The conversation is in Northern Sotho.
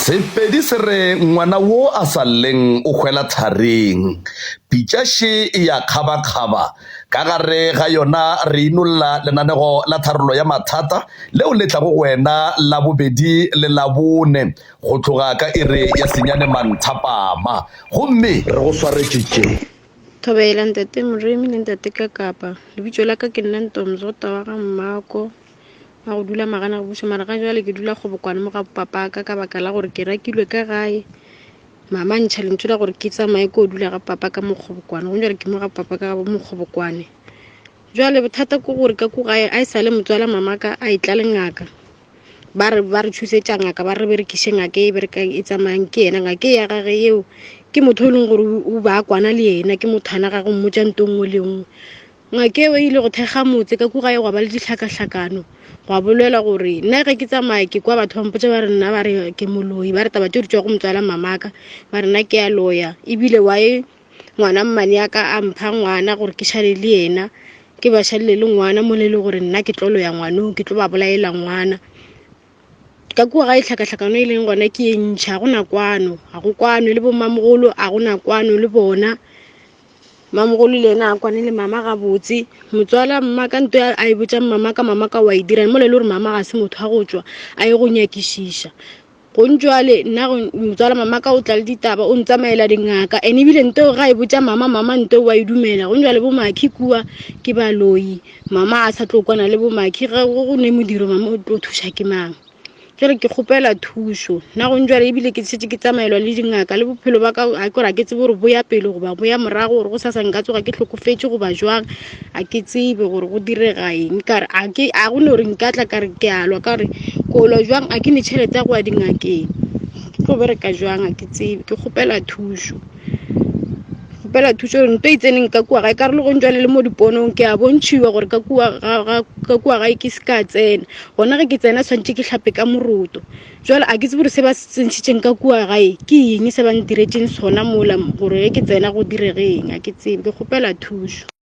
Sepedi se re ngwana wo a sa lleng o hwela tharing. Pitša še e ya kgabakgaba. Ka gare ga yona re inolla lenanego la tharollo ya mathata leo le tlago go wena Labobedi le Labone go tloga ka iri ya senyane manthapama. Gomme re go swaretše tše. Thobela ntate Moremi le ntate Kakapa. Lebitso la ka ke nna Ntomzota wa ga Mmako wa go dula Magana go buša mara ga jwale ke dula Kgobokwane mo ga papaka ka baka la gore ke rakilwe ka gae. Mama ntšha lentšu la gore ke tsamaye ko dula ga papa ka Mokgobokwane. Go jwale ke mo ga papa ka Mokgobokwane. Jwale bothata ke gore ka ko gae a e sale motswala mama ka a e tla le ngaka. Ba re ba re thusetša ngaka ba re berekiše ngaka e berekang e tsamayang ke yena ngaka e ya gage eo ke motho e leng gore o ba kwana le yena ke motho ana ga go mmotša nto nngwe le nngwe. Ngaka eo e ile go thekga motse ka kua gae gwa ba le dihlakahlakano gwa bolelwa gore nna ge ke tsamaya ke kwa batho ba mpotša ba re nna ba re ke moloi ba re taba tšeo di tšwa go motswala mamaka ba re nna ke a loya ebile wae ngwana mmane ya ka a mpha ngwana gore ke šale le yena ke ba šalele le ngwana mo le le gore nna ke tlo loya ngwanong ke tlo ba bolaela ngwana ka kua gae tlhakatlhakano e leng gona ke e ntšha ga gona kwano ga go kwano le bommamogolo a gona kwano le bona mamogolo le yena a kwane le mama gabotse motswala mma ka nto a e botša mama ka mama ka wa e dira mo le le gore mama ga se motho wa go tšwa a ye go nyakišiša Gontšwale nna motswala mama ka o tla le ditaba o ntsamaela dingaka and ebile nto ga e botša mama mama nto wa e dumela gontšwale bo makhi kua ke baloi mama a sa tlo kwana le bo makhi ga go ne modiro mama o tlo thuša ke mang jale ke kgopela thušo nna gontšwale ebile ke šetše ke tsamaelwa le dingaka le bophelo ba ka a kore a ke tsebe gore bo ya pele goba bo ya morago gore go sasa nka tsoga ke hlokofetše goba jwang a ke tsebe gore go direga eng kare a ke a go no re nka tla ka re ke a lwa ka re ko lwa jwang a ke ne tšhelete ya go ya dingakeng ke tlo bereka jwang a ke tsebe ke kgopela thušo kgopela thušo gore nto e tseneng ka kua gae karolo go njwale le mo diponong ke a bontšhiwa gore ka kua ka kua gae ke se ka tsena gona ge ke tsena tshwanetse ke hlape ka moroto jwale a ke tsebe gore se ba se ntšhitšeng ka kua gae ke eng se ba ntiretseng sona mola gore ge ke tsena go diregeng a ke tsebe ke kgopela thušo.